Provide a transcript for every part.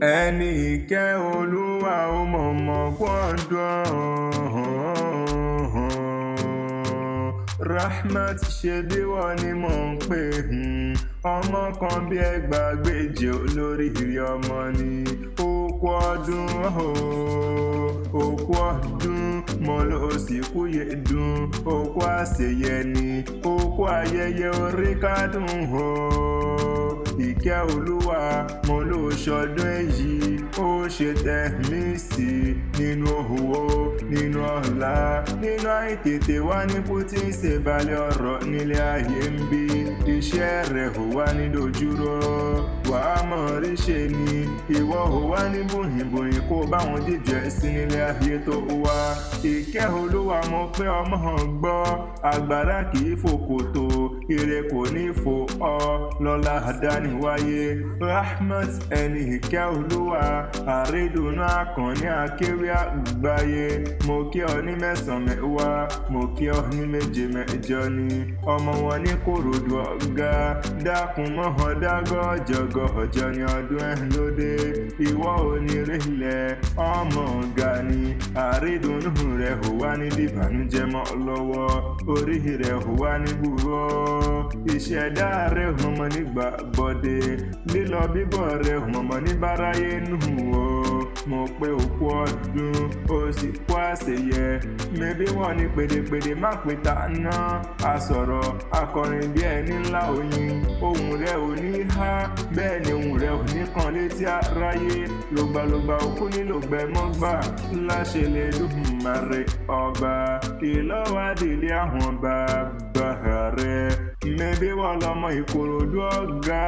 Ẹni ìkẹ́ Olúwa ó mọ̀mọ́ gbọ́dọ̀. Rahmat, ṣe bí wọ́n ni mò ń pè, ọmọ kan bí ẹgbàágbèje, olóríire ọmọ ni. Òkú ọdún, òkú ọdún, mo lọ sí kúyè dùn. Òkú àṣeyẹ ni, òkú ayẹyẹ orí kádùn o. Ìkẹ́ Olúwa, mo ló ṣọdún èyí, ó ṣe tẹ̀mí sí nínú owó, nínú ọlá, nínú àìtètè wá ní kú tí ń ṣe balẹ̀ ọ̀rọ̀ nílé ayé ń bí. Iṣẹ́ rẹ̀ ò wá ní dojúrò, wàá mọ̀ rí ṣe ni. Ìwọ ò wá ní bùhìnbùhìn kó báwọn jíjẹ sí nílé ayé tó wá. Ìkẹ́ Olúwa, mo pé ọmọ gbọ́, agbára kì í fò kòtò, ire kò ní fò ọ lọ́la àdániwáyé. Rahmat, ẹni ìkẹ́ Olúwa, àrídùnú, àkànní akéwì àgbáyé, mo kí ọ ní mẹ́sàn-án mẹ́wàá, mo kí ọ ní méje mẹ́jọ ni. Ọmọ wọn ní Kòròdú ọ̀gá, dákun mọ́hàn dágọ́ jọgọ́ ọjọ́ ní ọdún ẹ̀ lóde. Ìwọ onírèlẹ̀ ọmọ ọ̀gá ni, àrídùnú rẹ̀ ò wá ní dìbànújẹ́ mọ́ lọ́wọ́, orí rẹ̀ ò wá ní gbúrò, ìṣẹ̀dá rẹ̀ ò mọ̀ nígbà bọ́dé, lílọ bíbọ̀ rẹ̀ ò mọ̀ ní báráyé nù o. Mo pé òkú ọdún, ó sì kú àṣeyẹ. Mẹbí wọn ní pèdèpèdè má pè ta ná, àsọ̀rọ̀ akọrin bí ẹni ńlá oyin. Ohùn rẹ̀ ò ní há, bẹ́ẹ̀ ni ohùn rẹ̀ ò ní kan létí aráyé. Lògbàlògbà òkú nílò gbẹmọ́gbà láṣẹ lè dùnmarè ọba ìlọ́wádìí àwọn bàbá rẹ̀. Mẹbí wọn lọmọ Ìkòròdú ọ̀gá,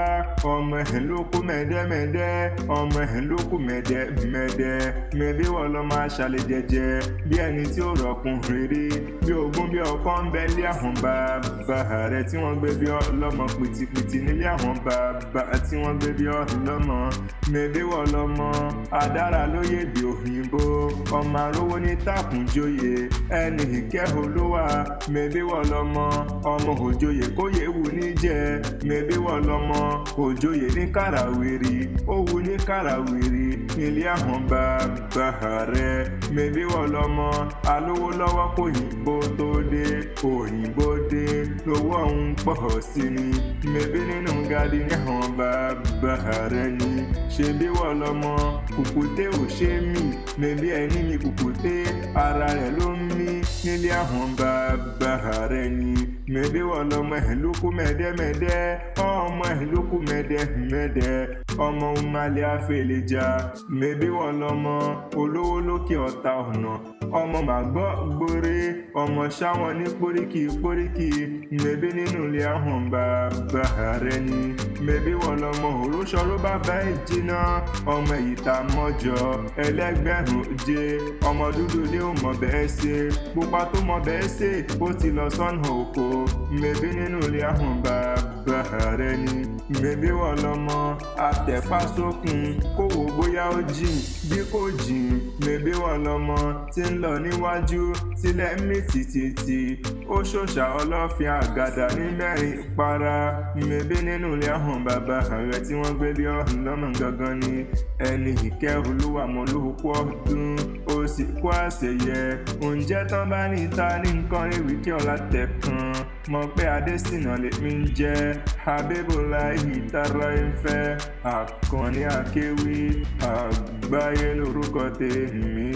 ọmọ ẹ̀ ló kú mẹ́dẹ́mẹ́dẹ́, ọmọ ẹ̀ ló kú mẹ́dẹ́mẹ́dẹ́. Mẹbí wọn lọmọ aṣàlẹ̀ jẹjẹ bí ẹni tí ó rọ̀kùn rere bí ogún bí ọkọ ń bẹ lé àwọn bàbá rẹ̀ tí wọ́n gbé bí ọlọ́mọ pìtìpìtì nílé àwọn bàbá tí wọ́n gbé bí ọlọ́mọ. Mẹbí wọn lọmọ adára lóye bí òyìnbó, ọmọ arówó ní tàkùnjóyè. Ẹni ìkẹ́ Olúwa, mẹbí wọn lọmọ ọmọ òjòyè kóyè wù ní jẹ. Mẹbí wọn lọmọ òjòyè ní kàràwìrì, ó wù ní kàràwìrì nílé àwọn bàbá rẹ̀. Mẹbí wọn lọmọ alówó lọ́wọ́ kó òyìnbó tó dé, òyìnbó dé lówó ọ̀hún pọ̀ sí ni. Mẹbí nínú gadi ní àwọn bàbá rẹ̀ ni. Ṣebí wọn lọmọ kùkùté ò ṣe mí, mẹbí ẹni mi kùkùté ara rẹ̀ ló ń mí nílé àwọn bàbá rẹ̀ ni. Mẹbí wọn lọmọ ẹ̀ ló kú mẹ́dẹ́mẹ́dẹ́, ọmọ ẹ̀ ló kú mẹ́dẹ́mẹ́dẹ́, ọmọ òmàlẹ́ àfẹlẹ́jà. Mẹbí wọn lọmọ olówó lókè ọ̀tá ọ̀nà, ọmọ màgbọ́ gbóre, ọmọ ṣáwọn ní póríkì póríkì. Mẹbí nínú ilé àwọn bàbá rẹ̀ ni. Mẹbí wọn lọmọ òróṣọ ló bá bá ẹ̀ jiná, ọmọ ìta mọ́jọ ẹlẹ́gbẹ̀rún jẹ, ọmọ dúdú ní ò mọ̀ bẹ́ẹ̀ ṣe, pupa tó mọ̀ bẹ́ẹ̀ ṣe ó ti lọ sọ́nà oko. Mẹbí nínú ilé àwọn bàbá rẹ̀ ni. Mẹbí wọn lọmọ àtẹ̀pá sókun kó wò bóyá ó jìn bí kò jìn. Mẹbí wọn lọmọ tí ń lọ níwájú tilẹ̀ mí tìtìtì, ó ṣòṣà ọlọ́fin àgàdà ní mẹ́rin para. Mẹbí nínú ilé àwọn bàbá rẹ̀ tí wọ́n gbé bí ọlọ́mọ gangan ni. Ẹni ìkẹ́ Olúwa, mọ́ ló kú ọdún, ó sì kú àṣeyẹ. Oúnjẹ tán bá ní ta ní nǹkan ewì kí ọlá tẹ̀ kan mọ̀ pé Adésínà lèmi ń jẹ́ Habibulahi tara ń fẹ́, Àkànní akéwì àgbáyé lórúkọ tèmi.